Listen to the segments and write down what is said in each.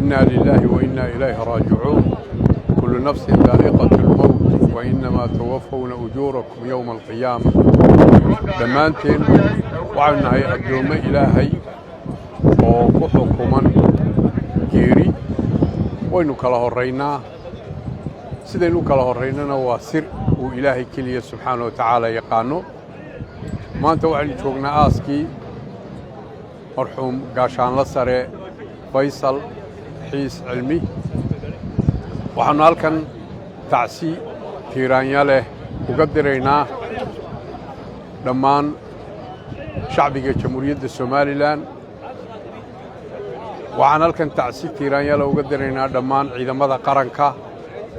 Inna lilaahi wa inna ilayhi raajicuun. Kullu nafsin daa'iqatu lmowt wa innamaa tuwaffawna ujuurakum yowma alqiyaama. Dhammaanteen waxaynu nahay addoommo Ilaahay oo ku xukuman geeri. Waynu kala horraynaa. Sidaynu u kala horraynana waa sir uu Ilaahay keliya subxaana wa tacaala yaqaanno. Maanta waxaynu joognaa aaskii marxuum gaashaanla sare Faysal Xiis Cilmi. Waxaannu halkan tacsi tiiraanya leh uga diraynaa dhammaan shacbiga Jamhuuriyadda Somalilan. Waxaan halkan tacsi tiiraanya leh uga diraynaa dhammaan ciidamada qaranka,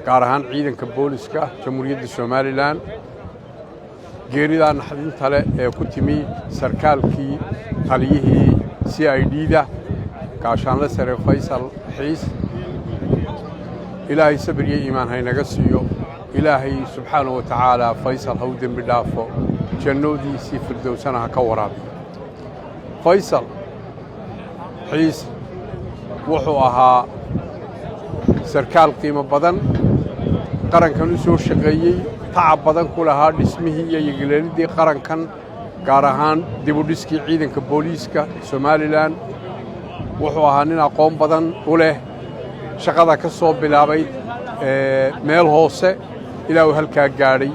gaar ahaan ciidanka booliska Jamhuuriyadda Somalilan, geeridaa naxdinta leh ee ku timi sarkaalkii taliyihii CID-da, gaashaanle sare Faysal Xiis. Ilaahay sabir iyo iimaan haynaga siiyo. Ilaahay subxaana wa tacaala Faysal ha u dembi dhaafo, jannoodiisii firdowsana ha ka waraabiyo. Faysal Xiis wuxuu ahaa sarkaal qiimo badan, qarankan u soo shaqeeyey, tacab badan ku lahaa dhismihii iyo yagleeliddii qarankan, gaar ahaan dibudhiskii ciidanka booliiska Somalilan. Wuxuu ahaa nin aqoon badan u leh shaqada, ka soo bilaabay meel hoose ilaa uu halkaa gaadhay.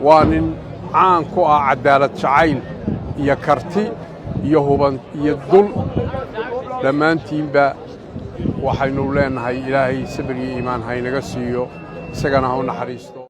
Waa nin caan ku ah caddaalad jacayl iyo karti iyo huban iyo dul. Dhammaantiinba waxaynu leennahay Ilaahay sabir iyo iimaan haynaga siiyo, isagana ha u naxariisto.